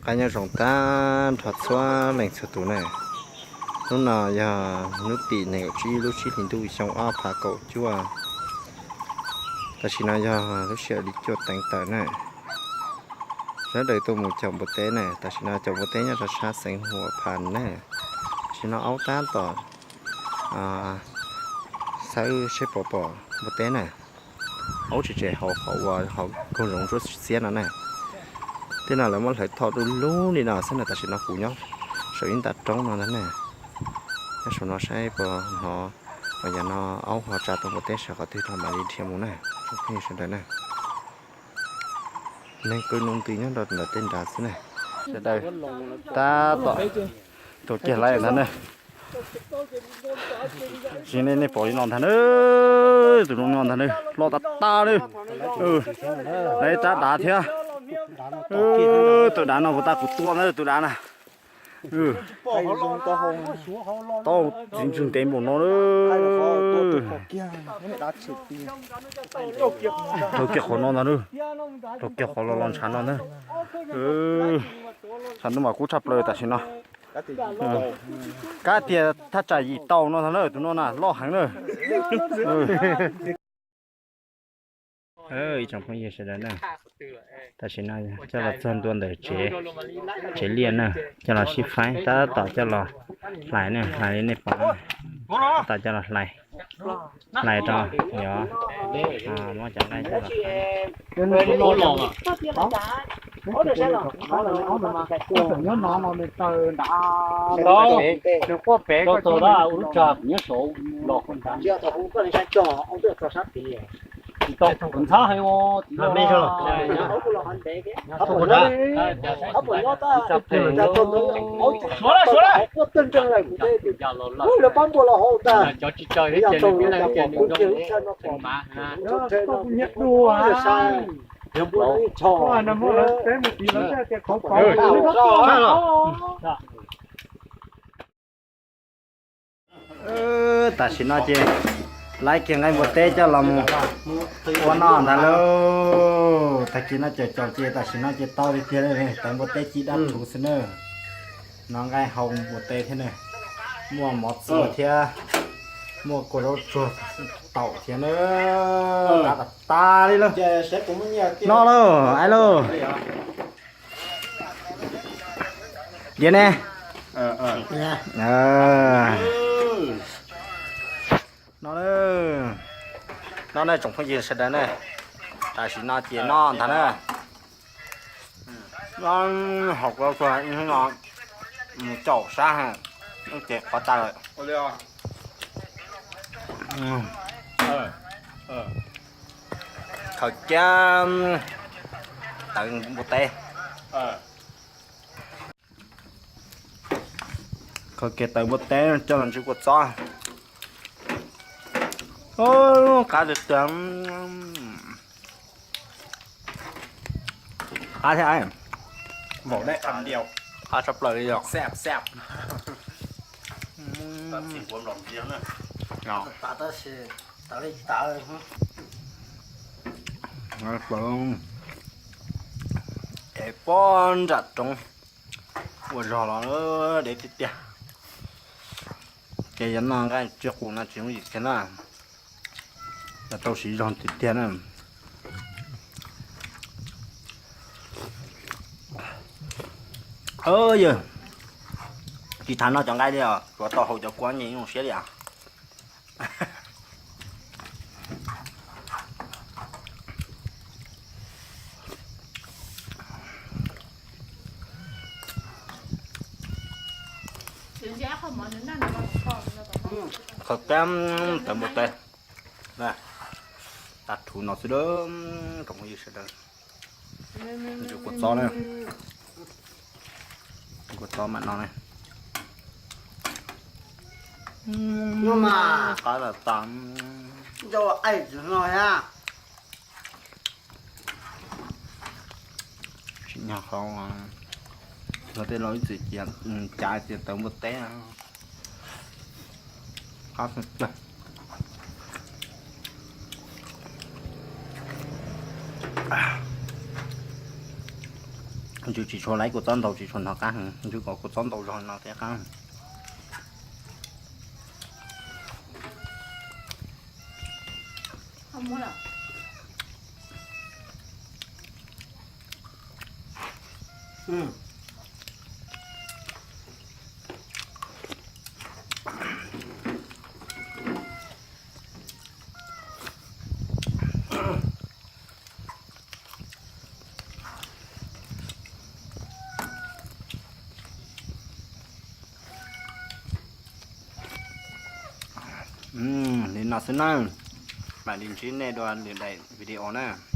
Qab nyob zoo tag nrho txhua leej txhua tus na. Hnub no yog hnub tim nees nkaum tsib lub tsib hlis ntuj xyoo ob phav kaum cuaj. Tam sim no yog lub sij hawm li cuaj teev tawm na. Sawv daws tuaj mus caum npua teb na, tam sim no caum npua teb nyob rau sab xeev Huam Phas na. Tam sim no aub tab tom xawb seb puas pom npua teb na. Aub tseem tseem hauv qhov uas hauv koog zoov ntsuab xiab no na. Tej no lawv muab hlawv thom du lug li no xwb na, tam sim no kuv nyob saum ib nta roob no ntag na. Nyob saum no saib puas hnov, uas yog no aub ho tsa tau npua teb sawv qhov twg rau mam li dhia mus na. Phooj ywg sawv daws na, neeg qw noo ntws nyob rau ntawm tej nrad xwb na. Sawv daws tab tom tuaj kiag lawm ntag na. Tsis nej, nej pom li no ntag na, tus no no ntag na, loj tag tag na. Lawv tab dav thiab. Tus dav no puas tas kuv tua ntag tus dav na. Tau txiv ntswg ntev npaum no na. Rau kiag qhov no ntag na. Rau kiag qhov los los ntshav no ntag. Tshav ntuj mas kub tshaj plaws tam sim no. Kab tias thaj tsam yim tau no ntag na, tus no na loj heev na. Ib tsoom phooj ywg sawv daws na, tam sim no coj los txog ntua ntawm tsev, tsev liaj na, coj los sib faib tab tom coj los hlais na, hlais li nej pom na, tab tom coj los hlais, hlais rau, yog, muab cov nqaij coj los hlais. Tam sim no ces laib kiag nqaij npua teb coj los mus ua noj ntag lauj. Tag kis no caum caum ces tam sim no ces tau tiag tiag li, tawv npua teb ci dab rhuv xwb na. No nqaij hau npua teb thiab na, muaj mov txua thiab, muaj kua zaub tsuag taum thiab na. Dab tas tas li lauj. Noj lauj, ais lauj. Diav ne. No, no na tsoom phooj ywg sawv daws na, tam sim no ces noj ntag na. Hauv ko no mus caum sab heev, ces qhov tas lawm. Khaws kiag tawv npua teb. Khaws kiag tawv npua teb coj los ntsw kua txob. Qab tiag tiag. Qab thiab. Qab tshaj plaws li os. Ev pob nram roob ua zog los dev tiag tiag. Ces yog noj nqaij tsis qus no tsis yooj yim kiag na, yog tau siv zog tiag tiag na. Yawg, tsis tham noj cov nqaij li os, tsuav tau haus cov kua nce zoo siab li os. Khaws kiag tawv npua teb, tas thuv no xwb, tsoom phooj ywg sawv daws. Ntsw kua txob na, kua txob mam no ne. Qab tas tas. Tsim nyog qhov no tej laus ib txwm cav tias tawv npua teb. Qab tiag. Ntsws tsis tshua laiv kuv txob ntau, tsis tshua hnov qab heev, ntsws kom kuv txob ntau zog no thiaj qab. Li no xwb na, mam li ntsib nej dua lwm daim video na.